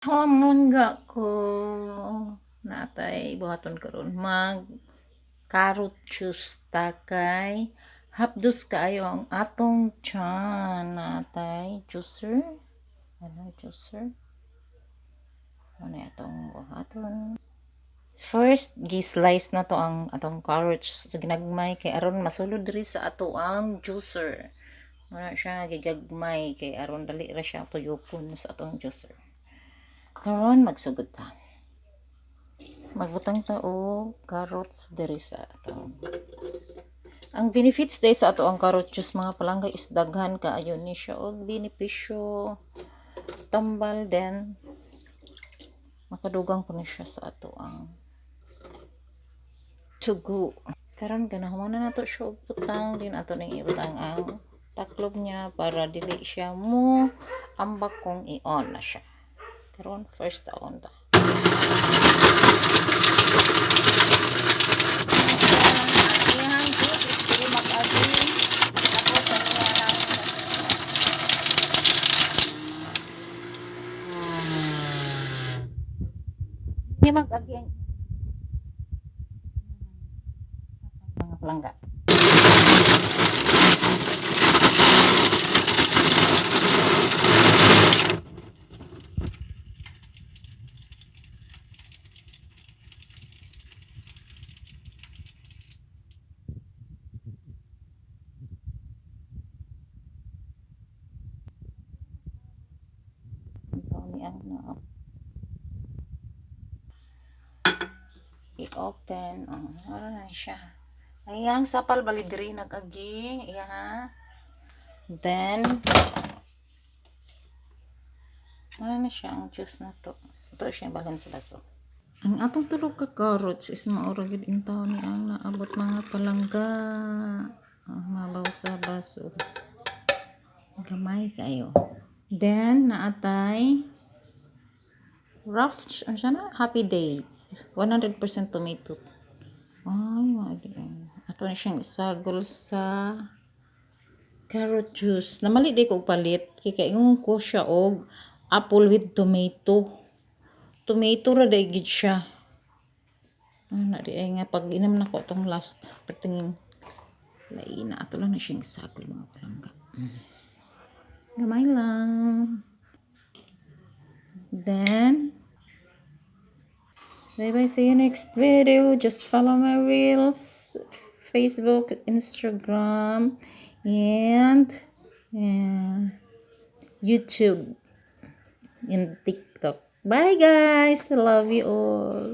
Palangga ko natay buhaton karon, mag carrot juice ta kay hapdos kaayo ang atong tiyan. Natay juicer, ano, juicer. Ano atong buhaton? First, gi-slice na to ang atong carrots sa ginagmay kay aron masulod diri sa ato ang juicer. Muna siya gigagmay kay aron dali ra siya tuyokon sa atong juicer. Karon magsugod ta. Magbutang ta og carrots diri sa atong. Ang benefits day sa ato ang carrot juice, mga palangga, is daghan kaayo ni siya og benepisyo. Tambal then makadugang po ni siya sa ato ang tugo. Karon ganahuman na nato siya og butang din, ato ning ibutang ang taklob niya para dili siya mo ambak kung i-on na siya. Karon first taon ta. Iyang juice is dili mag-agi. Tapos ang iyang Hindi mag-agi ang mga palangga. Ito ni ang na i-open. Oh, ano na siya. Ayang sapal bali diri nag-agi. Iya ha. Then ano na siya ang juice na to. Ito siya bagan sa baso. Ang atong tulo ka carrots is maura gid intaw ni ang naabot, mga palangga. Ah, mabaw sa baso. Gamay kayo. Then naatay rough, ano siya na? Happy Days. 100% tomato. Ay, mali. Ato na siyang isagol sa carrot juice. Namali di ko palit. Kay kaingon ko siya og apple with tomato. Tomato ra day gid siya. Ano na di ay nga pag inom na ko tong last. Pertingin lain na ato lang na siyang isagol, mga palangga. Gamay lang. Then, bye bye. See you next video. Just follow my reels, Facebook, Instagram, and yeah, YouTube and TikTok. Bye guys. I love you all.